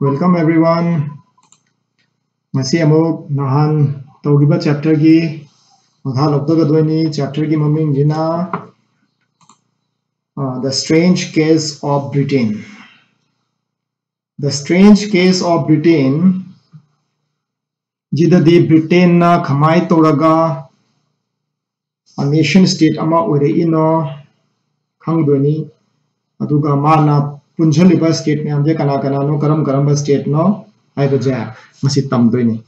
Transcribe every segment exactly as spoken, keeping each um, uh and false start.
Welcome everyone. ꯉꯁꯤ ꯑꯃꯨꯛ ꯅꯍꯥꯟ ꯇꯧꯈꯤꯕ chapterꯒꯤ ꯃꯈꯥ ꯂꯧꯊꯒꯗꯣꯏꯅꯤ꯫ Chapterꯒꯤ ꯃꯃꯤꯡꯁꯤꯅ uh, The Strange Case of Britain. The Strange Case of Britain ꯁꯤꯗꯗꯤ ꯕ꯭ꯔꯤꯇꯦꯟꯅ ꯀꯃꯥꯏꯅ ꯇꯧꯔꯒ nation state ꯑꯃ ꯑꯣꯏꯔꯛꯏꯅꯣ ꯈꯪꯗꯣꯏꯅꯤ꯫ ꯑꯗꯨꯒ ꯃꯥꯅ ꯄꯨꯟꯁꯤꯜꯂꯤꯕ state ꯃꯌꯥꯝꯁꯦ ꯀꯅꯥ ꯀꯅꯥꯅꯣ, ꯀꯔꯝ ꯀꯔꯝꯕ stateꯅꯣ ꯍꯥꯏꯕꯁꯦ ꯃꯁꯤ ꯇꯝꯗꯣꯏꯅꯤ꯫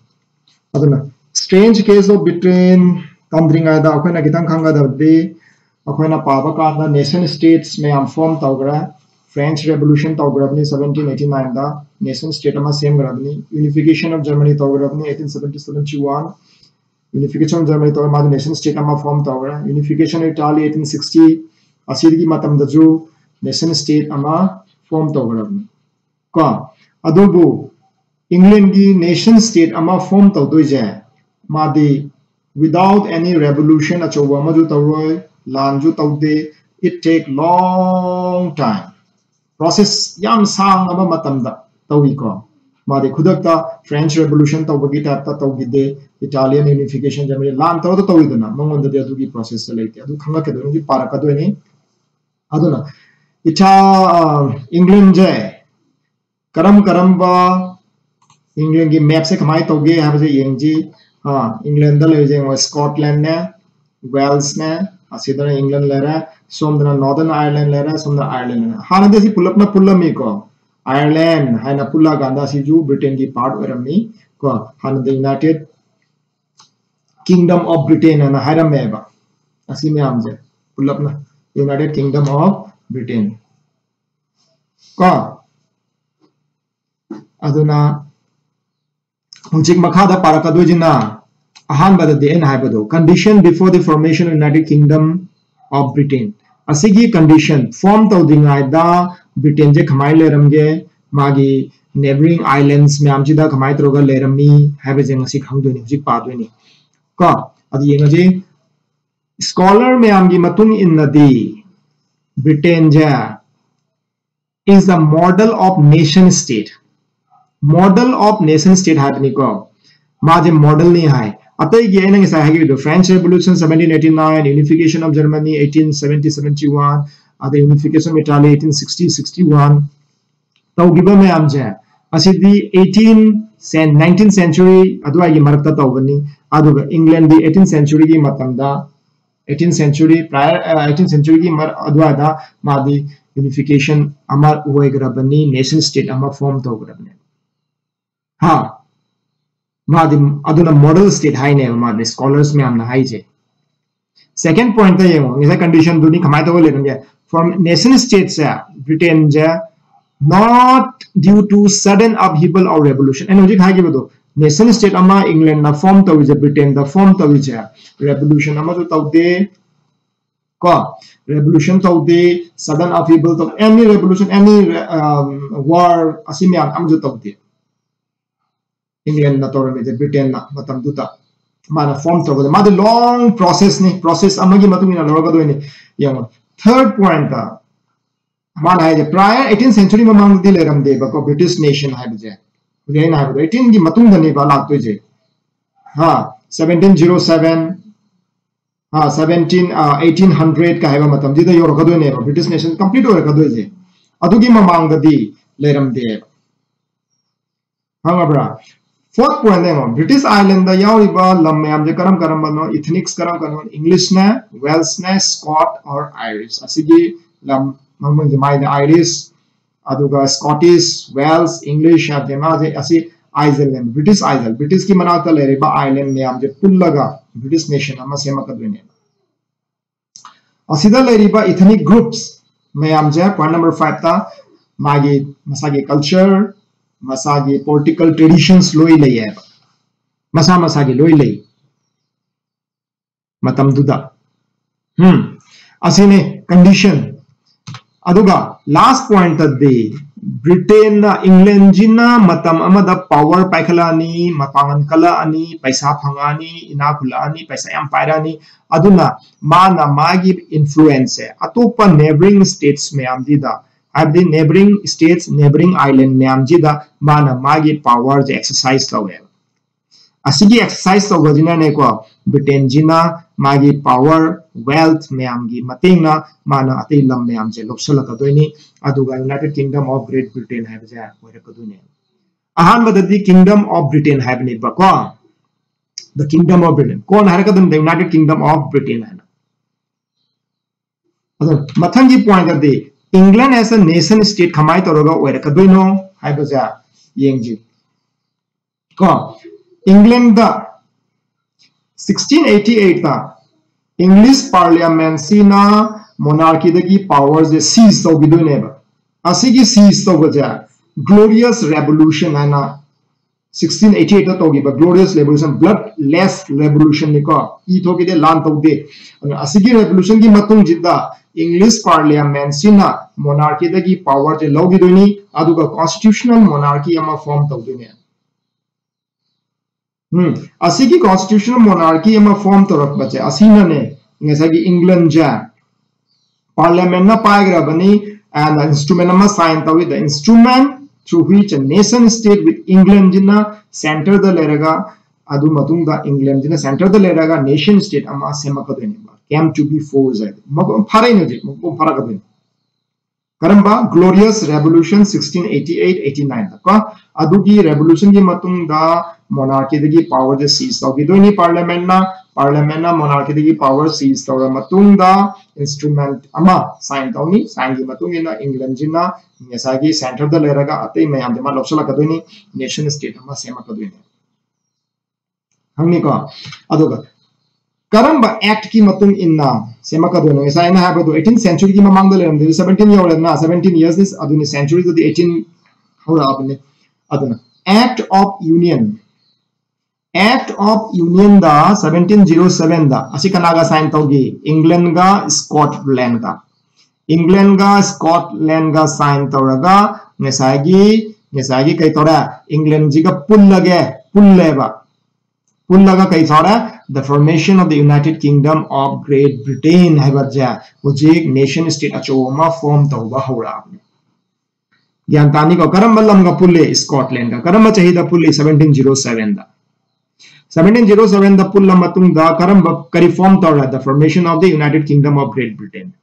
ꯑꯗꯨꯅ Strange Case of Britain ꯇꯝꯗ꯭ꯔꯤꯉꯩꯗ ꯑꯩꯈꯣꯏꯅ ꯈꯤꯇꯪ ꯈꯪꯒꯗꯕꯗꯤ, ꯑꯩꯈꯣꯏꯅ ꯄꯥꯕ ꯀꯥꯟꯗ nation states ꯃꯌꯥꯝ form ꯇꯧꯈ꯭ꯔꯦ꯫ French Revolution ꯇꯧꯈ꯭ꯔꯕꯅꯤ seventeen eighty nineꯗ, nation state ꯑꯃ ꯁꯦꯝꯈ꯭ꯔꯕꯅꯤ꯫ Unification of Germany ꯇꯧꯈ꯭ꯔꯕꯅꯤ eighteen seventy seventy one꯫ Unification of Germany ꯇꯧꯔ ꯃꯥꯗꯤ nation state ꯑꯃ form ꯇꯧꯈ꯭ꯔꯦ꯫ Unification of Italy eighteen sixty, ꯑꯁꯤꯒꯤ ꯃꯇꯝꯗꯁꯨ nation state ꯑꯃ form ꯇꯧꯈ꯭ꯔꯕꯅꯤ ꯀꯣ꯫ ꯑꯗꯨꯕꯨ Englandꯒꯤ nation state ꯑꯃ form ꯇꯧꯗꯣꯏꯁꯦ ꯃꯥꯗꯤ without any revolution ꯑꯆꯧꯕ ꯑꯃꯁꯨ ꯇꯧꯔꯣꯏ, ꯂꯥꯟꯁꯨ ꯇꯧꯗꯦ꯫ It take long time, process ꯌꯥꯝ ꯁꯥꯡꯉꯕ ꯃꯇꯝꯗ ꯇꯧꯏꯀꯣ꯫ ꯃꯥꯗꯤ ꯈꯨꯗꯛꯇ French Revolution ꯇꯧꯕꯒꯤ typeꯇ ꯇꯧꯈꯤꯗꯦ, Italian Unification Germany ꯂꯥꯟ ꯇꯧꯔꯒ ꯇꯧꯏꯗꯅ, ꯃꯉꯣꯟꯗꯗꯤ ꯑꯗꯨꯒꯤ processꯇ ꯂꯩꯇꯦ꯫ ꯑꯗꯨ ꯈꯪꯉꯛꯀꯗꯣꯏꯅꯤ, ꯄꯥꯔꯛꯀꯗꯣꯏꯅꯤ꯫ ꯑꯗꯨꯅ ꯏꯊꯥ Englandꯁꯦ ꯀꯔꯝ ꯀꯔꯝꯕ Englandꯒꯤ mapꯁꯦ ꯀꯃꯥꯏꯅ ꯇꯧꯒꯦ ꯍꯥꯏꯕꯁꯦ ꯌꯦꯡꯁꯤ꯫ Englandꯗ ꯂꯩꯔꯤꯁꯦ ꯌꯦꯡꯉꯣ, Scotlandꯅꯦ, Walesꯅꯦ, ꯑꯁꯤꯗꯅ England ꯂꯩꯔꯦ, ꯁꯣꯝꯗꯅ Northern Ireland ꯂꯩꯔꯦ, ꯁꯣꯝꯗ Ireland ꯂꯩꯔꯦ꯫ ꯍꯥꯟꯅꯗꯤ ꯑꯁꯤ ꯄꯨꯂꯞꯅ ꯄꯨꯜꯂꯝꯃꯤꯀꯣ, Ireland ꯍꯥꯏꯅ ꯄꯨꯜꯂꯀꯥꯟꯗ ꯑꯁꯤꯁꯨ Britainꯒꯤ part ꯑꯣꯏꯔꯝꯃꯤ ꯀꯣ꯫ ꯍꯥꯟꯅꯗꯤ United Kingdom of Britain ꯍꯥꯏꯅ ꯍꯥꯏꯔꯝꯃꯦꯕ꯫ ꯑꯁꯤ ꯃꯌꯥꯝꯁꯦ ꯄꯨꯂꯞꯅ United Kingdom of Britain ꯀꯣ꯫ ꯑꯗꯨꯅ ꯍꯧꯖꯤꯛ ꯃꯈꯥꯗ ꯄꯥꯔꯛꯀꯗꯣꯏꯁꯤꯅ ꯑꯍꯥꯟꯕꯗꯗꯤ ꯑꯩꯅ ꯍꯥꯏꯕꯗꯣ, condition before the formation of United Kingdom of Britain꯫ ꯑꯁꯤꯒꯤ condition form ꯇꯧꯗ꯭ꯔꯤꯉꯩꯗ Britainꯁꯦ ꯀꯃꯥꯏꯅ ꯂꯩꯔꯝꯒꯦ, ꯃꯥꯒꯤ neighboring islands ꯃꯌꯥꯝꯁꯤꯗ ꯀꯃꯥꯏꯅ ꯇꯧꯔꯒ ꯂꯩꯔꯝꯃꯤ ꯍꯥꯏꯕꯁꯦ ꯉꯁꯤ ꯈꯪꯗꯣꯏꯅꯤ, ꯍꯧꯖꯤꯛ ꯄꯥꯗꯣꯏꯅꯤ ꯀꯣ꯫ ꯑꯗꯨ ꯌꯦꯡꯉꯁꯤ꯫ Scholar ꯃꯌꯥꯝꯒꯤ ꯃꯇꯨꯡ ꯏꯟꯅꯗꯤ Britainꯁꯦ is the model of nation state꯫ Model of nation state ꯍꯥꯏꯕꯅꯤꯀꯣ꯫ ꯃꯥꯁꯦ model ꯅꯤ ꯍꯥꯏ꯫ ꯑꯇꯩꯒꯤ ꯑꯩꯅ ꯉꯁꯥꯏ ꯍꯥꯏꯈꯤꯕꯗꯣ, French Revolution seventeen eighty-nine, unification of Germany eighteen seventy seventy-one, ꯑꯗꯩ unification of Italy eighteen sixty sixty-one, ꯇꯧꯈꯤꯕ ꯃꯌꯥꯝꯁꯦ, ꯑꯁꯤꯗꯤ eighteen, nineteenth century ꯑꯗꯨꯋꯥꯏꯒꯤ ꯃꯔꯛꯇ ꯇꯧꯕꯅꯤ꯫ ꯑꯗꯨꯒ England ꯗꯤ eighteenth century ꯒꯤ ꯃꯇꯝꯗ, eighteenth century prior, eighteenth century ꯒꯤ ꯑꯗꯨꯋꯥꯏꯗ ꯃꯥꯗꯤ unification ꯑꯃ ꯑꯣꯏꯈ꯭ꯔꯕꯅꯤ, nation state ꯑꯃ form ꯇꯧꯈ꯭ꯔꯕꯅꯤ꯫ ꯍꯥ, ꯃꯥꯗꯤ ꯑꯗꯨꯅ model state ꯍꯥꯏꯅꯦꯕ ꯃꯥꯗꯤ scholars ꯃꯌꯥꯝꯅ ꯍꯥꯏꯁꯦ꯫ Second point ꯇ ꯌꯦꯡꯉꯣ, ꯉꯁꯥꯏ condition ꯗꯨꯅꯤ ꯀꯃꯥꯏꯅ ꯇꯧꯔ ꯂꯩꯔꯝꯒꯦ? From nation state say, Britain say, not due to sudden upheaval or revolution. ꯑꯩꯅ ꯍꯧꯖꯤꯛ ꯍꯥꯏꯈꯤꯕꯗꯣ, nation state ꯑꯃ England ꯅ form ꯇꯧꯔꯤꯁꯦ, Britain ꯗ form ꯇꯧꯔꯤꯁꯦ, revolution ꯑꯃꯁꯨ ꯇꯧꯗꯦ ꯀꯣ, revolution ꯇꯧꯗꯦ, sudden upheaval ꯇꯧ, any revolution, any, um, war, ꯑꯁꯤ ꯃꯌꯥꯝ ꯑꯃꯁꯨ ꯇꯧꯗꯦ꯫ England ꯅ ꯇꯧꯔꯝꯃꯤꯁꯦ, Britain ꯅ ꯃꯇꯝꯗꯨꯗ ꯃꯥꯅ form ꯇꯧꯕꯗ, ꯃꯥꯗꯤ long process ꯅꯤ, process ꯑꯃꯒꯤ ꯃꯇꯨꯡ ꯏꯟꯅ ꯂꯧꯔꯛꯀꯗꯣꯏꯅꯤ꯫ ꯌꯦꯡꯉꯣ, third point ꯇ ꯃꯥꯅ ꯍꯥꯏꯁꯦ, prior eighteenth century ꯃꯃꯥꯡꯗꯗꯤ ꯂꯩꯔꯝꯗꯦꯕꯀꯣ British nation ꯍꯥꯏꯕꯁꯦ꯫ ꯍꯧꯖꯤꯛ ꯑꯩꯅ ꯍꯥꯏꯕꯗꯣ eighteen ꯒꯤ ꯃꯇꯨꯡꯗꯅꯦꯕ ꯂꯥꯛꯇꯣꯏꯁꯦ꯫ ꯍꯥ, seventeen zero seven, ꯍꯥ, seventeen, ꯑ, eighteen hundred ꯀ ꯍꯥꯏꯕ ꯃꯇꯝꯁꯤꯗ ꯌꯧꯔꯛꯀꯗꯣꯏꯅꯦꯕ British nation complete ꯑꯣꯏꯔꯛꯀꯗꯣꯏꯁꯦ꯫ ꯑꯗꯨꯒꯤ ꯃꯃꯥꯡꯗꯗꯤ ꯂꯩꯔꯝꯗꯦꯕ꯫ ꯈꯪꯉꯕ꯭ꯔꯥ? Fourth point ꯗ ꯌꯦꯡꯉꯣ, British Island ꯗ ꯌꯥꯎꯔꯤꯕ ꯂꯝ ꯃꯌꯥꯝꯁꯦ ꯀꯔꯝ ꯀꯔꯝꯕꯅꯣ? Ethnics ꯀꯔꯝ ꯀꯔꯝꯕꯅꯣ? English ꯅꯦ, Welsh ꯅꯦ, Scot or Irish꯫ ꯑꯁꯤꯒꯤ ꯂꯝ ꯃꯃꯤꯡꯁꯦ ꯃꯥꯏꯗ Irish, ꯑꯗꯨꯒ Scottish, Welsh, English ꯍꯥꯏꯕꯁꯦ ꯃꯥꯁꯦ ꯑꯁꯤ island ꯅꯦ, British Island, British ꯀꯤ ꯃꯅꯥꯛꯇ ꯂꯩꯔꯤꯕ island ꯃꯌꯥꯝꯁꯦ ꯄꯨꯜꯂꯒ British nation ꯑꯃ ꯁꯦꯝꯃꯛꯀꯗꯣꯏꯅꯦꯕ꯫ ꯑꯁꯤꯗ ꯂꯩꯔꯤꯕ ethnic groups ꯃꯌꯥꯝꯁꯦ point number five ꯇ ꯃꯥꯒꯤ ꯃꯁꯥꯒꯤ culture, ꯃꯁꯥꯒꯤ political traditions ꯂꯣꯏ ꯂꯩꯌꯦꯕ꯫ ꯃꯁꯥ ꯃꯁꯥꯒꯤ ꯂꯣꯏ ꯂꯩ ꯃꯇꯝꯗꯨꯗ꯫ ꯎꯝ, ꯑꯁꯤꯅꯤ condition꯫ ꯑꯗꯨꯒ last point ꯇꯗꯤ Britain ꯅ, England ꯁꯤꯅ ꯃꯇꯝ ꯑꯃꯗ power ꯄꯥꯏꯈꯠꯂꯛꯑꯅꯤ, ꯃꯄꯥꯡꯒꯜ ꯀꯜꯂꯛꯑꯅꯤ, ꯄꯩꯁꯥ ꯐꯪꯉꯛꯑꯅꯤ, ꯏꯅꯥꯛ ꯈꯨꯜꯂꯛꯑꯅꯤ, ꯄꯩꯁꯥ ꯌꯥꯝ ꯄꯥꯏꯔꯛꯑꯅꯤ꯫ ꯑꯗꯨꯅ ꯃꯥꯅ ꯃꯥꯒꯤ influence ꯁꯦ ꯑꯇꯣꯞꯄ neighbouring states ꯃꯌꯥꯝꯁꯤꯗ ꯍꯥꯏꯕꯗꯤ neighbouring states, neighbouring island ꯃꯌꯥꯝꯁꯤꯗ ꯃꯥꯅ ꯃꯥꯒꯤ powerꯁꯦ exercise ꯇꯧꯋꯦꯕ꯫ ꯑꯁꯤꯒꯤ exercise ꯇꯧꯕꯁꯤꯅꯅꯦꯀꯣ, Britainꯁꯤꯅ ꯃꯥꯒꯤ power, wealth ꯃꯌꯥꯝꯒꯤ ꯃꯇꯦꯡꯅ ꯃꯥꯅ ꯑꯇꯩ ꯂꯝ ꯃꯌꯥꯝꯁꯦ ꯂꯧꯁꯤꯜꯂꯛꯀꯗꯣꯏꯅꯤ꯫ ꯑꯗꯨꯒ United Kingdom of Great Britain ꯍꯥꯏꯕꯁꯦ ꯑꯣꯏꯔꯛꯀꯗꯣꯏꯅꯦ꯫ ꯑꯍꯥꯟꯕꯗꯗꯤ Kingdom of Britain ꯍꯥꯏꯕꯅꯦꯕꯀꯣ, the Kingdom of Britain꯫ ꯀꯣꯟꯅ ꯍꯥꯏꯔꯛꯀꯗꯣꯏꯅꯤ the United Kingdom of Britain ꯍꯥꯏꯅ꯫ ꯑꯗꯣ ꯃꯊꯪꯒꯤ pointꯇꯗꯤ England as a nation state ꯀꯃꯥꯏꯅ ꯇꯧꯔꯒ ꯑꯣꯏꯔꯛꯀꯗꯣꯏꯅꯣ ꯍꯥꯏꯕꯁꯦ ꯌꯦꯡꯁꯤ꯫ ꯀꯣ, Englandꯗ sixteen eighty eightꯇ English Parliamentꯁꯤꯅ monarchyꯗꯒꯤ powerꯁꯦ seize ꯇꯧꯈꯤꯗꯣꯏꯅꯦꯕ꯫ ꯑꯁꯤꯒꯤ seize ꯇꯧꯕꯁꯦ Glorious Revolution ꯍꯥꯏꯅ sixteen eighty eightꯇ ꯇꯧꯈꯤꯕ Glorious Revolution, bloodless revolutionꯅꯤꯀꯣ, ꯏ ꯊꯣꯛꯈꯤꯗꯦ, ꯂꯥꯟ ꯇꯧꯗꯦ꯫ ꯑꯗꯨꯅ ꯑꯁꯤꯒꯤ revolutionꯒꯤ ꯃꯇꯨꯡꯁꯤꯗ English Parliamentꯁꯤꯅ monarchyꯗꯒꯤ powerꯁꯦ ꯂꯧꯈꯤꯗꯣꯏꯅꯤ, ꯑꯗꯨꯒ constitutional monarchy ꯑꯃ form ꯇꯧꯗꯣꯏꯅꯦ꯫ ꯎꯝ, ꯑꯁꯤꯒꯤ constitutional monarchy ꯑꯃ form ꯇꯧꯔꯛꯄꯁꯦ ꯑꯁꯤꯅꯅꯦ ꯉꯁꯥꯏꯒꯤ Englandꯁꯦ Parliamentꯅ ꯄꯥꯏꯈ꯭ꯔꯕꯅꯤ, and instrument ꯑꯃ sign ꯇꯧꯏ, the instrument through which a nation state with Englandꯁꯤꯅ centreꯗ ꯂꯩꯔꯒ, ꯑꯗꯨ ꯃꯇꯨꯡꯗ Englandꯁꯤꯅ centreꯗ ꯂꯩꯔꯒ nation state ꯑꯃ ꯁꯦꯝꯃꯛꯀꯗꯣꯏꯅꯦꯕ, came to be force ꯍꯥꯏꯗꯤ ꯃꯄꯨꯡ ꯐꯥꯔꯛꯏꯅꯦ ꯍꯧꯖꯤꯛ, ꯃꯄꯨꯡ ꯐꯥꯔꯛꯀꯗꯣꯏꯅꯤ꯫ ꯀꯔꯝꯕ? Glorious Revolution sixteen eighty eight eighty nineꯗ ꯀꯣ, ꯑꯗꯨꯒꯤ revolutionꯒꯤ ꯃꯇꯨꯡꯗ monarchyꯗꯒꯤ powerꯁꯦ seize ꯇꯧꯈꯤꯗꯣꯏꯅꯤ Parliamentꯅ꯫ Parliamentꯅ monarchyꯗꯒꯤ power seize ꯇꯧꯔ ꯃꯇꯨꯡꯗ instrument ꯑꯃ sign ꯇꯧꯅꯤ꯫ Signꯒꯤ ꯃꯇꯨꯡ ꯏꯟꯅ Englandꯁꯤꯅ ꯉꯁꯥꯏꯒꯤ centreꯗ ꯂꯩꯔꯒ ꯑꯇꯩ ꯃꯌꯥꯝꯗꯤ ꯃꯥ ꯂꯧꯁꯤꯜꯂꯛꯀꯗꯣꯏꯅꯤ, nation state ꯑꯃ ꯁꯦꯝꯃꯛꯀꯗꯣꯏꯅꯤ꯫ ꯈꯪꯅꯤꯀꯣ? ꯑꯗꯨꯒ ꯀꯔꯝꯕ actꯀꯤ ꯃꯇꯨꯡ ꯏꯟꯅ ꯁꯦꯝꯃꯛꯀꯗꯣꯏꯅꯣ? ꯉꯁꯥꯏ ꯑꯩꯅ ꯍꯥꯏꯕꯗꯣ eighteenth centuryꯒꯤ ꯃꯃꯥꯡꯗ ꯂꯩꯔꯝꯗꯣꯏꯅꯤ, seventeen ꯌꯧꯔꯦꯗꯅ, seventeen yearsꯅꯤ, ꯑꯗꯨꯅꯤ centuryꯗꯗꯤ eighteen ꯍꯧꯔꯛꯑꯕꯅꯤ꯫ ꯑꯗꯨꯅ Act of Union, Act of Unionꯗ seventeen zero sevenꯗ ꯑꯁꯤ ꯀꯅꯥꯒ sign ꯇꯧꯈꯤ? Englandꯒ Scotlandꯒ꯫ Englandꯒ Scotlandꯒ sign ꯇꯧꯔꯒ ꯉꯁꯥꯏꯒꯤ, ꯉꯁꯥꯏꯒꯤ ꯀꯩ ꯇꯧꯔꯦ? Englandꯁꯤꯒ ꯄꯨꯜꯂꯒꯦ, ꯄꯨꯜꯂꯦꯕ꯫ ꯄꯨꯜꯂꯒ ꯀꯩ ꯇꯧꯔꯦ? The formation of the United Kingdom of Great Britain ꯍꯥꯏꯕꯁꯦ ꯍꯧꯖꯤꯛ nation state ꯑꯆꯧꯕ ꯑꯃ form ꯇꯧꯕ ꯍꯧꯔꯛꯑꯕꯅꯤ꯫ ꯒ꯭ꯌꯥꯟ ꯇꯥꯅꯤꯀꯣ? ꯀꯔꯝꯕ ꯂꯝꯒ ꯄꯨꯜꯂꯤ? Scotland ꯒ꯫ ꯀꯔꯝꯕ ꯆꯍꯤꯗ ꯄꯨꯜꯂꯤ? Seventeen zero seven ꯗ꯫ Seventeen zero seven ꯗ ꯄꯨꯜꯂ ꯃꯇꯨꯡꯗ ꯀꯔꯝꯕ, ꯀꯔꯤ form ꯇꯧꯔꯦ? The formation of the United Kingdom of Great Britain꯫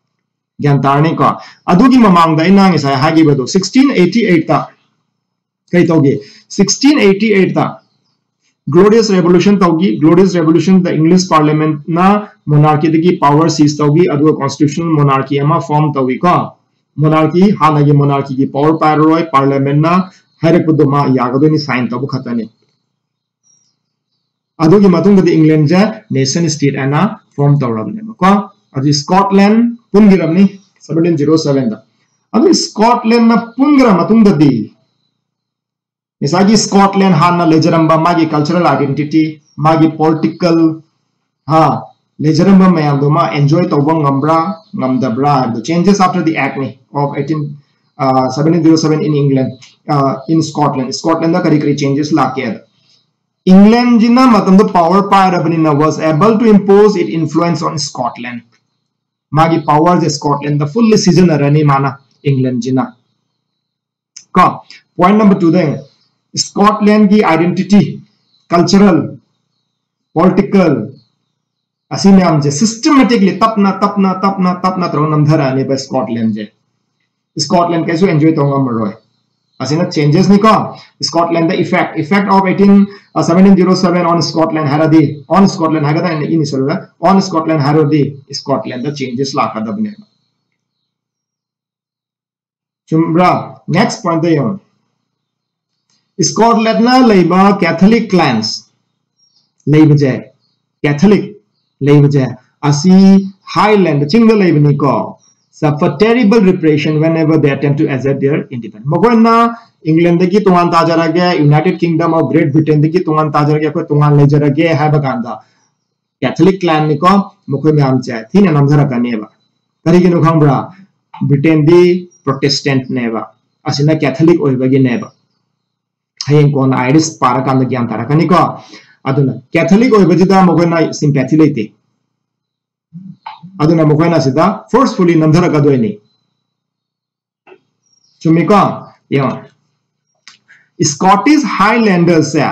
ꯒ꯭ꯌꯥꯟ ꯇꯥꯔꯅꯤꯀꯣ? ꯑꯗꯨꯒꯤ ꯃꯃꯥꯡꯗ ꯑꯩꯅ ꯉꯁꯥꯏ ꯍꯥꯏꯈꯤꯕꯗꯣ, sixteen eighty eight ꯇ ꯀꯩ ꯇꯧꯒꯦ? Sixteen eighty eight ꯇ Glorious Revolution ꯇꯧꯈꯤ꯫ Glorious Revolution ꯗ English Parliament ꯅ monarchy ꯗꯒꯤ power seize ꯇꯧꯈꯤ, ꯑꯗꯨꯒ constitutional monarchy ꯑꯃ form ꯇꯧꯏꯀꯣ꯫ Monarchy, ꯍꯥꯟꯅꯒꯤ monarchy ꯒꯤ power ꯄꯥꯏꯔꯔꯣꯏ, Parliament ꯅ ꯍꯥꯏꯔꯛꯄꯗꯨꯃ ꯌꯥꯒꯗꯣꯏꯅꯤ, sign ꯇꯧꯕ ꯈꯛꯇꯅꯤ꯫ ꯑꯗꯨꯒꯤ ꯃꯇꯨꯡꯗꯗꯤ England ꯁꯦ nation state ꯍꯥꯏꯅ form ꯇꯧꯔꯕꯅꯦꯕꯀꯣ꯫ ꯑꯗꯨ Scotland ꯄꯨꯟꯈꯤꯔꯕꯅꯤ seventeen zero seven ꯗ꯫ ꯑꯗꯨ Scotland ꯅ ꯄꯨꯟꯈ꯭ꯔ ꯃꯇꯨꯡꯗꯗꯤ ꯉꯁꯥꯏꯒꯤ Scotland ꯍꯥꯟꯅ ꯂꯩꯖꯔꯝꯕ ꯃꯥꯒꯤ cultural identity, ꯃꯥꯒꯤ political, ꯍꯥ, ꯂꯩꯖꯔꯝꯕ ꯃꯌꯥꯝꯗꯣ ꯃꯥ enjoy ꯇꯧꯕ ꯉꯝꯕ꯭ꯔꯥ ꯉꯝꯗꯕ꯭ꯔꯥ ꯍꯥꯏꯕꯗꯣ, changes after the act ꯅꯤ of eighteen, uh, seventeen zero seven in England, uh, in Scotland꯫ Scotland ꯗ ꯀꯔꯤ ꯀꯔꯤ changes ꯂꯥꯛꯀꯦ ꯍꯥꯏꯗ, England ꯁꯤꯅ ꯃꯇꯝꯗ power ꯄꯥꯏꯔꯕꯅꯤꯅ was able to impose its influence on Scotland꯫ ꯃꯥꯒꯤ power ꯁꯦ Scotland ꯗ fully ꯁꯤꯖꯤꯟꯅꯔꯅꯤ ꯃꯥꯅ, England ꯁꯤꯅ꯫ ꯀꯣ, point number two ꯗ ꯌꯦꯡꯉꯨ꯫ Scotland ꯒꯤ identity, cultural, political, ꯑꯁꯤ ꯃꯌꯥꯝꯁꯦ systematically ꯇꯞꯅ, ꯇꯞꯅ, ꯇꯞꯅ, ꯇꯞꯅ ꯇꯧꯔꯒ ꯅꯝꯊꯔꯛꯑꯅꯦꯕ Scotland ꯁꯦ꯫ Scotland ꯀꯩꯁꯨ enjoy ꯇꯧ ꯉꯝꯃꯔꯣꯏ꯫ ꯑꯁꯤꯅ changes ꯅꯤꯀꯣ꯫ Scotland the effect, effect of eighteen, uh, seventeen zero seven on Scotland ꯍꯥꯏꯔꯗꯤ, on Scotland ꯍꯥꯏꯒꯗ꯭ꯔꯥ, ꯑꯩꯅ ꯏꯅꯤ ꯁꯣꯏꯔꯒ, on Scotland ꯍꯥꯏꯔꯗꯤ Scotland ꯗ changes ꯂꯥꯛꯀꯗꯕꯅꯦꯕ꯫ ꯆꯨꯝꯕ꯭ꯔꯥ? Next point ꯗ ꯌꯦꯡꯉꯨ꯫ Scotland ꯅ ꯂꯩꯕ Catholic clans ꯂꯩꯕꯁꯦ, Catholic ꯂꯩꯕꯁꯦ, ꯑꯁꯤ Highland, ꯆꯤꯡꯗ ꯂꯩꯕꯅꯤꯀꯣ, suffer terrible repression whenever they attempt to assert their independence꯫ ꯃꯈꯣꯏꯅ England ꯗꯒꯤ ꯇꯣꯉꯥꯟ ꯇꯥꯖꯔꯒꯦ, United Kingdom of Great Britain ꯗꯒꯤ ꯇꯣꯉꯥꯟ ꯇꯥꯖꯔꯒꯦ, ꯑꯩꯈꯣꯏ ꯇꯣꯉꯥꯟ ꯂꯩꯖꯔꯒꯦ ꯍꯥꯏꯕ ꯀꯥꯟꯗ, Catholic clan ꯅꯤꯀꯣ, ꯃꯈꯣꯏ ꯃꯌꯥꯝꯁꯦ ꯊꯤꯅ ꯅꯝꯊꯔꯛꯀꯅꯦꯕ꯫ ꯀꯔꯤꯒꯤꯅꯣ ꯈꯪꯕ꯭ꯔꯥ? Britain ꯗꯤ Protestant ꯅꯦꯕ, ꯑꯁꯤꯅ Catholic ꯑꯣꯏꯕꯒꯤꯅꯦꯕ꯫ ꯍꯌꯦꯡ ꯀꯣꯟꯅ Irish ꯄꯥꯔꯀꯥꯟꯗ ꯒ꯭ꯌꯥꯟ ꯇꯥꯔꯛꯀꯅꯤꯀꯣ꯫ ꯑꯗꯨꯅ Catholic ꯑꯣꯏꯕꯁꯤꯗ ꯃꯈꯣꯏꯅ sympathy ꯂꯩꯇꯦ, ꯑꯗꯨꯅ ꯃꯈꯣꯏꯅ ꯑꯁꯤꯗ forcefully ꯅꯝꯊꯔꯛꯀꯗꯣꯏꯅꯤ꯫ ꯆꯨꯝꯃꯤꯀꯣ? ꯌꯦꯡꯉꯣ, Scottish Highlanders ꯁꯦ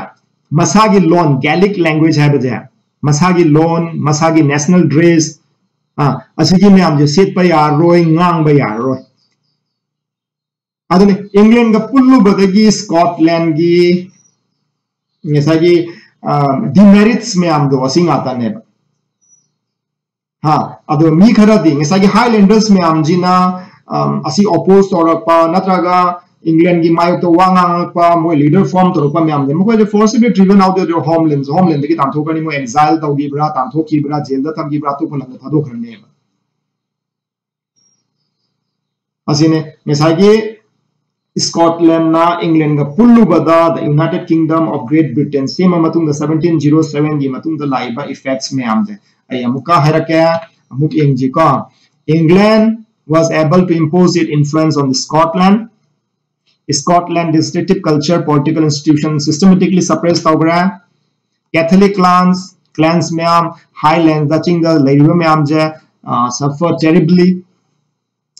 ꯃꯁꯥꯒꯤ ꯂꯣꯟ, Gaelic language ꯍꯥꯏꯕꯁꯦ, ꯃꯁꯥꯒꯤ ꯂꯣꯟ, ꯃꯁꯥꯒꯤ national dress, ꯑꯥ, ꯑꯁꯤꯒꯤ ꯃꯌꯥꯝꯁꯦ ꯁꯦꯠꯄ ꯌꯥꯔꯔꯣꯏ, ꯉꯥꯡꯕ ꯌꯥꯔꯔꯣꯏ꯫ ꯑꯗꯨꯅꯤ, ꯏꯪꯂꯦꯟꯒ ꯄꯨꯜꯂꯨꯕꯗꯒꯤ ꯁ꯭ꯀꯣꯠꯂꯦꯟꯒꯤ ꯉꯁꯥꯏꯒꯤ ꯗꯤꯃꯦꯔꯤꯠꯁ ꯃꯌꯥꯝꯗꯣ ꯑꯁꯤ ꯉꯥꯛꯇꯅꯦꯕ꯫ ꯍꯥ, ꯑꯗꯣ ꯃꯤ ꯈꯔꯗꯤ ꯉꯁꯥꯏꯒꯤ Highlanders ꯃꯌꯥꯝꯁꯤꯅ, ꯑꯝ, ꯑꯁꯤ oppose ꯇꯧꯔꯛꯄ, ꯅꯠꯇ꯭ꯔꯒ ꯏꯪꯂꯦꯟꯒꯤ ꯃꯥꯌꯣꯛꯇ ꯋꯥ ꯉꯥꯡꯉꯛꯄ, ꯃꯣꯏ leader form ꯇꯧꯔꯛꯄ ꯃꯌꯥꯝꯁꯦ, ꯃꯈꯣꯏꯁꯦ forcibly driven out of their homelands, homelandꯗꯒꯤ ꯇꯥꯟꯊꯣꯛꯈ꯭ꯔꯅꯤ, ꯃꯣꯏ exile ꯇꯧꯈꯤꯕ꯭ꯔꯥ, ꯇꯥꯟꯊꯣꯛꯈꯤꯕ꯭ꯔꯥ, ꯖꯦꯜꯗ ꯊꯝꯈꯤꯕ꯭ꯔꯥ, ꯑꯇꯣꯞꯄ ꯂꯝꯗ ꯊꯥꯗꯣꯛꯈ꯭ꯔꯅꯦꯕ꯫ ꯑꯁꯤꯅꯦ ꯉꯁꯥꯏꯒꯤ ꯁ꯭ꯀꯣꯠꯂꯦꯟꯅ ꯏꯪꯂꯦꯟꯒ ꯄꯨꯜꯂꯨꯕꯗ, the United Kingdom of Great Britain ꯁꯦꯝꯃ ꯃꯇꯨꯡꯗ, seventeen zero sevenꯒꯤ ꯃꯇꯨꯡꯗ ꯂꯥꯛꯏꯕ effects ꯃꯌꯥꯝꯁꯦ ꯑꯩ ꯑꯃꯨꯛꯀ ꯍꯥꯏꯔꯛꯀꯦ, ꯑꯃꯨꯛ ꯌꯦꯡꯁꯤꯀꯣ꯫ England was able to impose its influence on the Scotland. Scotland legislative culture, political institution systematically suppress ꯇꯧꯈ꯭ꯔꯦ꯫ Catholic clans, clans ꯃꯌꯥꯝ, Highland ꯆꯤꯡꯗ ꯂꯩꯔꯤꯕ ꯃꯌꯥꯝꯁꯦ, ꯑ, suffer terribly,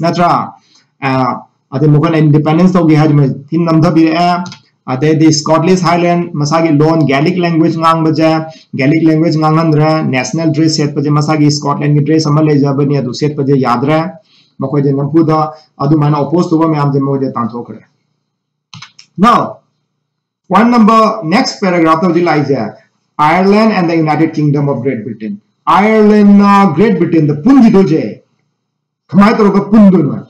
ꯅꯠꯇ꯭ꯔꯥ? ꯑ, ꯑꯗꯩ ꯃꯈꯣꯏꯅ independence ꯇꯧꯒꯦ ꯍꯥꯏꯗꯨꯅ ꯊꯤꯅ ꯅꯝꯊꯕꯤꯔꯛꯑꯦ꯫ ꯑꯗꯩꯗꯤ Scottish Highland ꯃꯁꯥꯒꯤ ꯂꯣꯟ, Gaelic language ꯉꯥꯡꯕꯁꯦ, Gaelic language ꯉꯥꯡꯍꯟꯗ꯭ꯔꯦ, national dress ꯁꯦꯠꯄꯁꯦ, ꯃꯁꯥꯒꯤ ꯁ꯭ꯀꯣꯠꯂꯦꯟꯒꯤ dress ꯑꯃ ꯂꯩꯖꯕꯅꯤ, ꯑꯗꯨ ꯁꯦꯠꯄꯁꯦ ꯌꯥꯗ꯭ꯔꯦ꯫ ꯃꯈꯣꯏꯗ ꯅꯝꯐꯨꯗ ꯑꯗꯨꯃꯥꯏꯅ oppose ꯇꯧꯕ ꯃꯌꯥꯝꯁꯦ ꯃꯈꯣꯏꯗ ꯇꯥꯟꯊꯣꯛꯈ꯭ꯔꯦ꯫ Now, point number, next paragraph ꯇ ꯍꯧꯖꯤꯛ ꯂꯥꯛꯏꯁꯦ, Ireland and the United Kingdom of Great Britain. Irelandꯅ Great Britainꯗ ꯄꯨꯟꯈꯤꯗꯣꯏꯁꯦ ꯀꯃꯥꯏꯅ ꯇꯧꯔꯒ ꯄꯨꯟꯗꯣꯏꯅꯣ?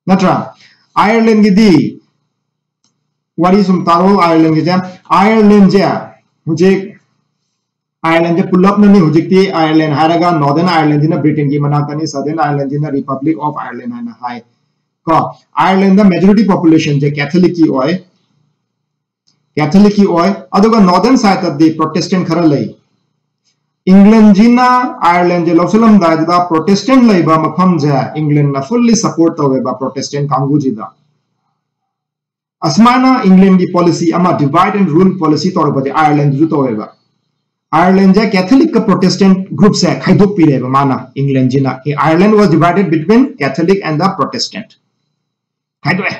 ꯅꯠꯇ꯭ꯔꯥ? Irelandꯒꯤꯗꯤ ꯋꯥꯔꯤ ꯁꯨꯝ ꯇꯥꯔꯣ, Irelandꯒꯤꯁꯦ꯫ Irelandꯁꯦ ꯍꯧꯖꯤꯛ, Irelandꯁꯦ ꯄꯨꯂꯞꯅꯅꯤ ꯍꯧꯖꯤꯛꯇꯤ꯫ Ireland ꯍꯥꯏꯔꯒ Northern Irelandꯁꯤꯅ Britainꯒꯤ ꯃꯅꯥꯛꯇꯅꯤ, Southern Irelandꯁꯤꯅ Republic of Ireland ꯍꯥꯏꯅ ꯍꯥꯏ ꯀꯣ꯫ Irelandꯗ majority populationꯁꯦ Catholicꯀꯤ ꯑꯣꯏ, Catholicꯀꯤ ꯑꯣꯏ, ꯑꯗꯨꯒ Northern sideꯇꯗꯤ Protestant ꯈꯔ ꯂꯩ꯫ Englandꯁꯤꯅ Irelandꯁꯦ ꯂꯧꯁꯤꯜꯂꯝꯗꯥꯏꯗꯨꯗ Protestant ꯂꯩꯕ ꯃꯐꯝꯁꯦ Englandꯅ fully support ꯇꯧꯋꯦꯕ, Protestant ꯀꯥꯡꯕꯨꯁꯤꯗ꯫ ꯑꯁꯨꯃꯥꯏꯅ Englandꯒꯤ policy ꯑꯃ, divide and rule policy ꯇꯧꯔꯛꯄꯁꯦ Irelandꯗꯁꯨ ꯇꯧꯋꯦꯕ꯫ Irelandꯁꯦ Catholicꯀ Protestant groupꯁꯦ ꯈꯥꯏꯗꯣꯛꯄꯤꯔꯦꯕ ꯃꯥꯅ, Englandꯁꯤꯅ꯫ Ireland was divided between Catholic and the Protestant. ꯈꯥꯏꯗꯣꯛꯑꯦ꯫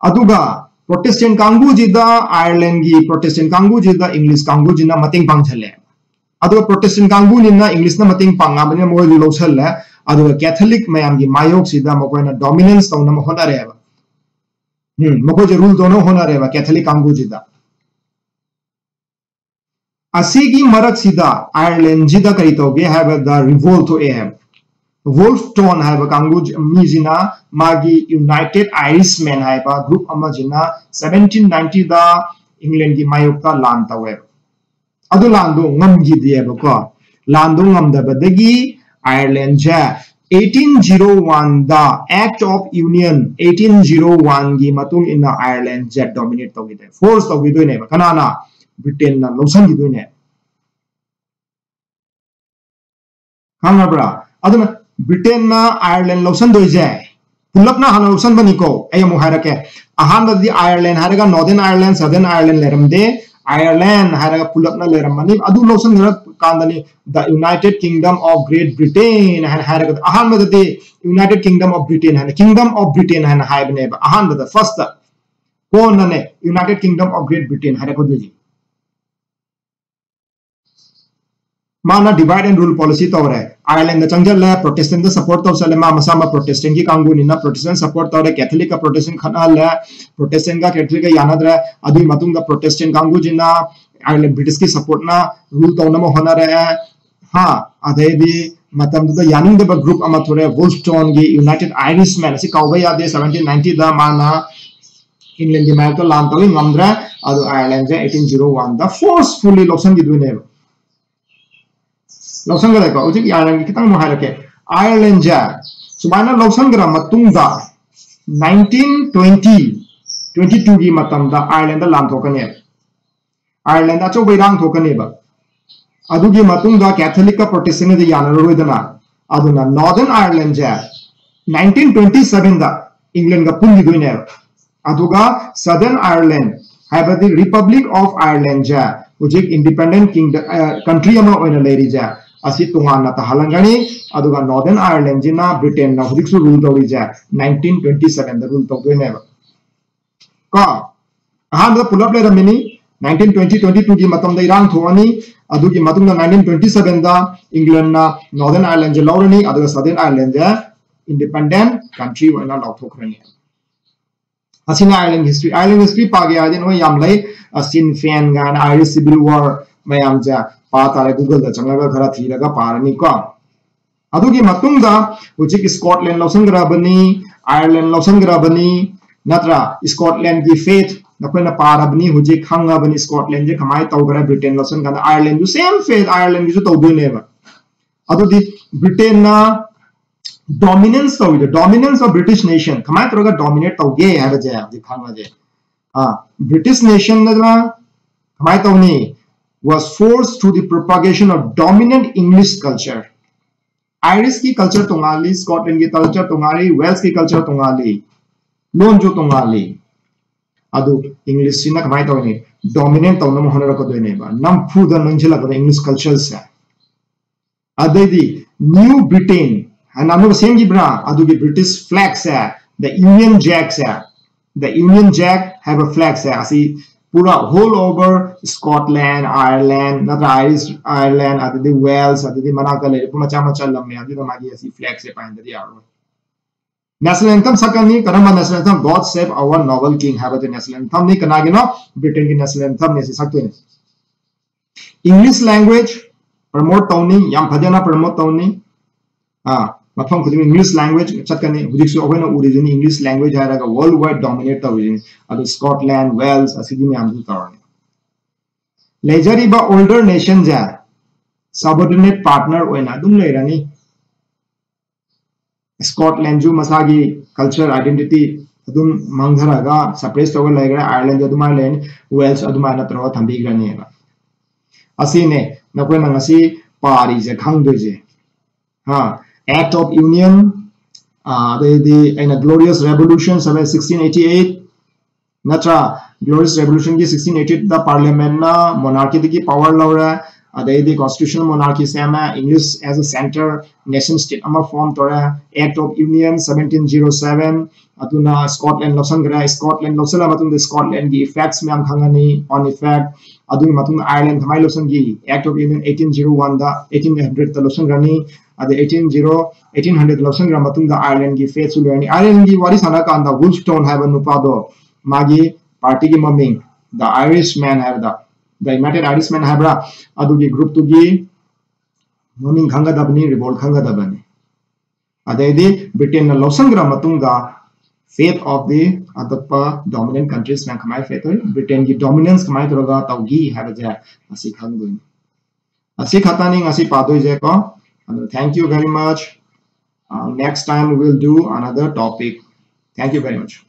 ꯑꯗꯨꯒ Protestant ꯀꯥꯡꯕꯨꯁꯤꯗ, Ireland ꯒꯤ Protestant ꯀꯥꯡꯕꯨꯁꯤꯗ English ꯀꯥꯡꯕꯨꯁꯤꯅ ꯃꯇꯦꯡ ꯄꯥꯡꯁꯜꯂꯦ꯫ ꯑꯗꯨꯒ Protestant ꯀꯥꯡꯕꯨꯅꯤꯅ English ꯅ ꯃꯇꯦꯡ ꯄꯥꯡꯉꯕꯅꯤꯅ ꯃꯣꯏꯗꯨ ꯂꯧꯁꯜꯂꯦ꯫ ꯑꯗꯨꯒ Catholic ꯃꯌꯥꯝꯒꯤ ꯃꯥꯌꯣꯛꯁꯤꯗ ꯃꯈꯣꯏꯅ dominance ꯇꯧꯅꯕ ꯍꯣꯠꯅꯔꯦꯕ꯫ ꯎꯝ, ꯃꯈꯣꯏꯁꯦ rule ꯇꯧꯅꯕ ꯍꯣꯠꯅꯔꯦꯕ Catholic ꯀꯥꯡꯕꯨꯁꯤꯗ꯫ ꯑꯁꯤꯒꯤ ꯃꯔꯛꯁꯤꯗ Ireland ꯁꯤꯗ ꯀꯔꯤ ꯇꯧꯒꯦ ꯍꯥꯏꯕꯗ revolt ꯊꯣꯛꯑꯦ ꯍꯥꯏꯕ꯫ Wolfe Tone ꯍꯥꯏꯕ ꯀꯥꯡꯕꯨ ꯃꯤꯁꯤꯅ ꯃꯥꯒꯤ United Irishmen ꯍꯥꯏꯕ group ꯑꯃꯁꯤꯅ seventeen ninety ꯗ England ꯀꯤ ꯃꯥꯌꯣꯛꯇ ꯂꯥꯟ ꯇꯧꯋꯦꯕ꯫ ꯑꯗꯨ ꯂꯥꯟꯗꯣ ꯉꯝꯈꯤꯗꯦꯕꯀꯣ꯫ ꯂꯥꯟꯗꯣ ꯉꯝꯗꯕꯗꯒꯤ Ireland say eighteen zero one the Act of Union eighteen zero one ꯒꯤ ꯃꯇꯨꯡ ꯏꯟꯅ Ireland ꯁꯦ dominate ꯇꯧꯈꯤꯗꯣꯏꯅꯦ, force ꯇꯧꯈꯤꯗꯣꯏꯅꯦꯕ꯫ ꯀꯅꯥꯅ? Britain ꯅ ꯂꯧꯁꯤꯟꯈꯤꯗꯣꯏꯅꯦ꯫ ꯈꯪꯉꯕ꯭ꯔꯥ? ꯑꯗꯨꯅ Britain ꯅ Ireland ꯂꯧꯁꯤꯟꯗꯣꯏꯁꯦ ꯄꯨꯂꯞꯅ ꯍꯥꯟꯅ ꯂꯧꯁꯤꯟꯕꯅꯤꯀꯣ꯫ ꯑꯩ ꯑꯃꯨꯛ ꯍꯥꯏꯔꯛꯀꯦ꯫ ꯑꯍꯥꯟꯕꯗꯗꯤ Ireland ꯍꯥꯏꯔꯒ Northern Ireland, Southern Ireland ꯂꯩꯔꯝꯗꯦ꯫ Ireland ꯍꯥꯏꯔꯒ ꯄꯨꯂꯞꯅ ꯂꯩꯔꯝꯃꯅꯤ꯫ ꯑꯗꯨ ꯂꯧꯁꯤꯟꯈ꯭ꯔ ꯀꯥꯟꯗꯅꯤ the United Kingdom of Great Britain ꯍꯥꯏꯅ ꯍꯥꯏꯔꯒ, ꯑꯍꯥꯟꯕꯗꯗꯤ United Kingdom of Britain ꯍꯥꯏꯅ, Kingdom of Britain ꯍꯥꯏꯅ ꯍꯥꯏꯕꯅꯦꯕ ꯑꯍꯥꯟꯕꯗ, first꯫ ꯀꯣꯟꯅꯅꯦ United Kingdom of Great Britain ꯍꯥꯏꯔꯛꯀꯗꯣꯏꯁꯦ꯫ ꯃꯥꯅ divide and rule policy ꯇꯧꯔꯦ꯫ Ireland ꯗ ꯆꯪꯁꯤꯜꯂꯦ, Protestant ꯗ support ꯇꯧꯁꯜꯂꯦ꯫ ꯃꯥ ꯃꯁꯥꯃꯛ Protestant ꯀꯤ ꯀꯥꯡꯕꯨꯅꯤꯅ Protestant support ꯇꯧꯔꯦ꯫ Catholic ꯀ Protestant ꯈꯠꯅꯍꯜꯂꯦ꯫ Protestant ꯒ Catholic ꯀ ꯌꯥꯅꯗ꯭ꯔꯦ꯫ ꯑꯗꯨꯒꯤ ꯃꯇꯨꯡꯗ Protestant ꯀꯥꯡꯕꯨꯁꯤꯅ Ireland British ꯀꯤ support ꯅ rule ꯇꯧꯅꯕ ꯍꯣꯠꯅꯔꯛꯑꯦ꯫ ꯍꯥ, ꯑꯗꯩꯗꯤ ꯃꯇꯝꯗꯨꯗ ꯌꯥꯅꯤꯡꯗꯕ group ꯑꯃ ꯊꯣꯛꯂꯛꯑꯦ, Wolfe Tone ꯒꯤ United Irishmen, ꯑꯁꯤ ꯀꯥꯎꯕ ꯌꯥꯗꯦ꯫ Seventeen ninety ꯗ ꯃꯥꯅ England ꯀꯤ ꯃꯥꯌꯣꯛꯇ ꯂꯥꯟ ꯇꯧꯏ, ꯉꯝꯗ꯭ꯔꯦ꯫ ꯑꯗꯨ Ireland ꯁꯦ eighteen zero one ꯗ forcefully ꯂꯧꯁꯤꯟꯈꯤꯗꯣꯏꯅꯦꯕ꯫ ꯂꯧꯁꯟꯈ꯭ꯔꯦꯀꯣ꯫ ꯍꯧꯖꯤꯛ Ireland ꯒꯤ ꯈꯤꯇꯪ ꯑꯃꯨꯛ ꯍꯥꯏꯔꯛꯀꯦ꯫ Ireland ꯁꯦ ꯁꯨꯃꯥꯏꯅ ꯂꯧꯁꯟꯈ꯭ꯔ ꯃꯇꯨꯡꯗ nineteen twenty, twenty two ꯒꯤ ꯃꯇꯝꯗ Ireland ꯗ ꯂꯥꯟ ꯊꯣꯛꯀꯅꯦꯕ꯫ Ireland ꯗ ꯑꯆꯧꯕ ꯏꯔꯥꯡ ꯊꯣꯛꯀꯅꯦꯕ꯫ ꯑꯗꯨꯒꯤ ꯃꯇꯨꯡꯗ Catholic ꯀ Protestant ꯒꯗꯤ ꯌꯥꯅꯔꯔꯣꯏꯗꯅ꯫ ꯑꯗꯨꯅ Northern Ireland ꯁꯦ nineteen twenty seven ꯗ England ꯒ ꯄꯨꯟꯈꯤꯗꯣꯏꯅꯦꯕ꯫ ꯑꯗꯨꯒ Southern Ireland, ꯍꯥꯏꯕꯗꯤ Republic of Ireland ꯁꯦ, ꯍꯧꯖꯤꯛ independent kingdom, ꯑ, country ꯑꯃ ꯑꯣꯏꯅ ꯂꯩꯔꯤꯁꯦ, ꯑꯁꯤ ꯇꯣꯉꯥꯟꯅ ꯇꯥꯍꯜꯂꯝꯒꯅꯤ꯫ ꯑꯗꯨꯒ Northern Ireland ꯁꯤꯅ Britain ꯅ ꯍꯧꯖꯤꯛꯁꯨ rule ꯇꯧꯔꯤꯁꯦ nineteen twenty seven ꯗ rule ꯇꯧꯗꯣꯏꯅꯦꯕ꯫ ꯀꯣ, ꯑꯍꯥꯟꯕꯗ ꯄꯨꯂꯞ ꯂꯩꯔꯝꯃꯤꯅꯤ꯫ Nineteen twenty, twenty two ꯒꯤ ꯃꯇꯝꯗ ꯏꯔꯥꯡ ꯊꯣꯛꯑꯅꯤ꯫ ꯑꯗꯨꯒꯤ ꯃꯇꯨꯡꯗ nineteen twenty seven ꯗ England ꯅ Northern Ireland ꯁꯦ ꯂꯧꯔꯅꯤ, ꯑꯗꯨꯒ Southern Ireland ꯁꯦ independent country ꯑꯣꯏꯅ ꯂꯥꯎꯊꯣꯛꯈ꯭ꯔꯅꯤ꯫ ꯑꯁꯤꯅ Ireland history꯫ Ireland history ꯄꯥꯒꯦ ꯍꯥꯏꯔꯗꯤ ꯅꯣꯏ ꯌꯥꯝ ꯂꯩ꯫ ꯑ, Sinn Féin ꯀꯥꯏꯅ, Irish Civil War ꯃꯌꯥꯝꯁꯦ ꯄꯥ ꯇꯥꯔꯦ꯫ Google ꯗ ꯆꯪꯉꯒ ꯈꯔ ꯊꯤꯔꯒ ꯄꯥꯔꯅꯤꯀꯣ꯫ ꯑꯗꯨꯒꯤ ꯃꯇꯨꯡꯗ ꯍꯧꯖꯤꯛ Scotland ꯂꯧꯁꯟꯈ꯭ꯔꯕꯅꯤ, Ireland ꯂꯧꯁꯟꯈ꯭ꯔꯕꯅꯤ, ꯅꯠꯇ꯭ꯔꯥ? Scotland ꯒꯤ fate ꯅꯈꯣꯏꯅ ꯄꯥꯔꯕꯅꯤ, ꯍꯧꯖꯤꯛ ꯈꯪꯉꯕꯅꯤ Scotland ꯁꯦ ꯀꯃꯥꯏꯅ ꯇꯧꯈ꯭ꯔꯦ꯫ Britain ꯂꯧꯁꯟ ꯀꯥꯟꯗ Ireland ꯁꯨ same fate, Ireland ꯒꯤꯁꯨ ꯇꯧꯗꯣꯏꯅꯦꯕ꯫ ꯑꯗꯨꯗꯤ Britain ꯅ dominance ꯇꯧꯔꯤꯗꯣ, dominance of British nation ꯀꯃꯥꯏꯅ ꯇꯧꯔꯒ dominate ꯇꯧꯒꯦ ꯍꯥꯏꯕꯁꯦ ꯍꯧꯖꯤꯛ ꯈꯪꯉꯁꯦ꯫ ꯑꯥ, British nation ꯑꯗꯨꯅ ꯀꯃꯥꯏꯅ ꯇꯧꯅꯤ? Was forced through the propagation of dominant English culture꯫ Irish ꯀꯤ culture ꯇꯣꯉꯥꯜꯂꯤ, Scotland ꯒꯤ culture ꯇꯣꯉꯥꯜꯂꯤ, Wales ꯀꯤ culture ꯇꯣꯉꯥꯜꯂꯤ, ꯂꯣꯟꯁꯨ ꯇꯣꯉꯥꯜꯂꯤ꯫ ꯑꯗꯨ English ꯁꯤꯅ ꯀꯃꯥꯏꯅ ꯇꯧꯅꯤ? Dominate ꯇꯧꯅꯕ ꯍꯣꯠꯅꯔꯛꯀꯗꯣꯏꯅꯦꯕ, ꯅꯝꯐꯨꯗ ꯅꯝꯁꯤꯜꯂꯛꯄꯗ English culture ꯁꯦ꯫ ꯑꯗꯩꯗꯤ New Britain ꯍꯥꯏꯅ ꯑꯅꯧꯕ ꯁꯦꯝꯈꯤꯕ꯭ꯔꯥ? ꯑꯗꯨꯒꯤ British flag say, the Union Jack say, the Union Jack ꯍꯥꯏꯕ flag ꯁꯦ, ꯑꯁꯤ ꯄꯨꯔꯥ whole over Scotland, Ireland, ꯅꯠꯇ꯭ꯔ Irish, Ireland, ꯑꯗꯩꯗꯤ Wales, ꯑꯗꯩꯗꯤ ꯃꯅꯥꯛꯇ ꯂꯩꯔꯤꯕ ꯃꯆꯥ ꯃꯆꯥ ꯂꯝ ꯃꯌꯥꯝꯁꯤꯗ ꯃꯥꯒꯤ ꯑꯁꯤ flag ꯁꯦ ꯄꯥꯏꯍꯟꯗꯗꯤ ꯌꯥꯔꯣꯏ꯫ National anthem ꯁꯛꯀꯅꯤ꯫ ꯀꯔꯝꯕ national anthem? God Save Our Noble King ꯍꯥꯏꯕꯗꯨ national anthem ꯅꯤ꯫ ꯀꯅꯥꯒꯤꯅꯣ? Britain ꯒꯤ national anthem ꯅꯤ ꯁꯤ ꯁꯛꯇꯣꯏꯅꯤ꯫ English language promote ꯇꯧꯅꯤ, ꯌꯥꯝ ꯐꯖꯅ promote ꯇꯧꯅꯤ꯫ ꯑꯥ, ꯃꯐꯝ ꯈꯨꯗꯤꯡꯃꯛ English language ꯆꯠꯀꯅꯤ꯫ ꯍꯧꯖꯤꯛꯁꯨ ꯑꯩꯈꯣꯏꯅ ꯎꯔꯤꯁꯤꯅꯤ English language ꯍꯥꯏꯔꯒ world wide dominate ꯇꯧꯔꯤꯁꯤꯅꯤ꯫ ꯑꯗꯨ Scotland, Wales ꯑꯁꯤꯒꯤ ꯃꯌꯥꯝꯁꯨ ꯇꯧꯔꯅꯤ꯫ ꯂꯩꯖꯔꯤꯕ older nation ꯁꯦ subordinate partner ꯑꯣꯏꯅ ꯑꯗꯨꯝ ꯂꯩꯔꯅꯤ꯫ Scotland ꯁꯨ ꯃꯁꯥꯒꯤ culture identity ꯑꯗꯨꯝ ꯃꯥꯡꯊꯔꯒ suppress ꯇꯧꯔꯒ ꯂꯩꯈ꯭ꯔꯦ, Ireland ꯁꯨ ꯑꯗꯨꯃꯥꯏꯅ ꯂꯩꯔꯅꯤ, Wales ꯁꯨ ꯑꯗꯨꯃꯥꯏꯅ ꯇꯧꯔꯒ ꯊꯝꯕꯤꯈ꯭ꯔꯅꯦꯕ꯫ ꯑꯁꯤꯅꯦ ꯅꯈꯣꯏꯅ ꯉꯁꯤ ꯄꯥꯔꯤꯁꯦ, ꯈꯪꯗꯣꯏꯁꯦ꯫ ꯍꯥ, Act of Union, ꯑꯥ, ꯑꯗꯩꯗꯤ ꯑꯩꯅ Glorious Revolution ꯍꯥꯏꯕ sixteen eighty eight, ꯅꯠꯇ꯭ꯔꯥ? Glorious Revolution ꯒꯤ sixteen eighty eight ꯗ Parliament ꯅ monarchy ꯗꯒꯤ power ꯂꯧꯔꯦ, ꯑꯗꯩꯗꯤ constitutional monarchy ꯁꯦꯝꯃꯦ, English as a centre nation state ꯑꯃ form ꯇꯧꯔꯦ, Act of Union seventeen zero seven, ꯑꯗꯨꯅ Scotland ꯂꯧꯁꯟꯈ꯭ꯔꯦ꯫ Scotland ꯂꯧꯁꯜꯂ ꯃꯇꯨꯡꯗ Scotlandꯒꯤ effects ꯃꯌꯥꯝ ꯈꯪꯉꯅꯤ, on effect꯫ ꯑꯗꯨꯒꯤ ꯃꯇꯨꯡꯗ Ireland ꯀꯃꯥꯏꯅ ꯂꯧꯁꯟꯈꯤ? Act of Union eighteen zero one the, eighteen hundred ꯇ ꯂꯧꯁꯟꯈ꯭ꯔꯅꯤ꯫ ꯑꯗꯩ eighteen zero, eighteen hundred ꯂꯧꯁꯟꯈ꯭ꯔ ꯃꯇꯨꯡꯗ Irelandꯒꯤ fateꯁꯨ ꯂꯣꯏꯔꯅꯤ꯫ Irelandꯒꯤ ꯋꯥꯔꯤ ꯁꯥꯟꯅ ꯀꯥꯟꯗ Wolfe Tone ꯍꯥꯏꯕ ꯅꯨꯄꯥꯗꯣ, ꯃꯥꯒꯤ partyꯒꯤ ꯃꯃꯤꯡ The Irishman ꯍꯥꯏꯕꯗ, The United Irishman ꯍꯥꯏꯕ꯭ꯔꯥ, ꯑꯗꯨꯒꯤ groupꯇꯨꯒꯤ ꯃꯃꯤꯡ ꯈꯪꯒꯗꯕꯅꯤ, revolt ꯈꯪꯒꯗꯕꯅꯤ꯫ ꯑꯗꯩꯗꯤ Britainꯅ ꯂꯧꯁꯟꯈ꯭ꯔ ꯃꯇꯨꯡꯗ fate of the ꯑꯇꯣꯞꯄ dominant countries ꯃꯌꯥꯝ ꯀꯃꯥꯏꯅ fate ꯇꯧꯏ, Britainꯒꯤ dominance ꯀꯃꯥꯏꯅ ꯇꯧꯔꯒ ꯇꯧꯈꯤ ꯍꯥꯏꯕꯁꯦ ꯑꯁꯤ ꯈꯪꯗꯣꯏꯅꯤ꯫ ꯑꯁꯤ ꯈꯛꯇꯅꯤ ꯉꯁꯤ ꯄꯥꯗꯣꯏꯁꯦꯀꯣ꯫ ꯑꯗꯨ thank you very much. Uh, next time we will do another topic. Thank you very much.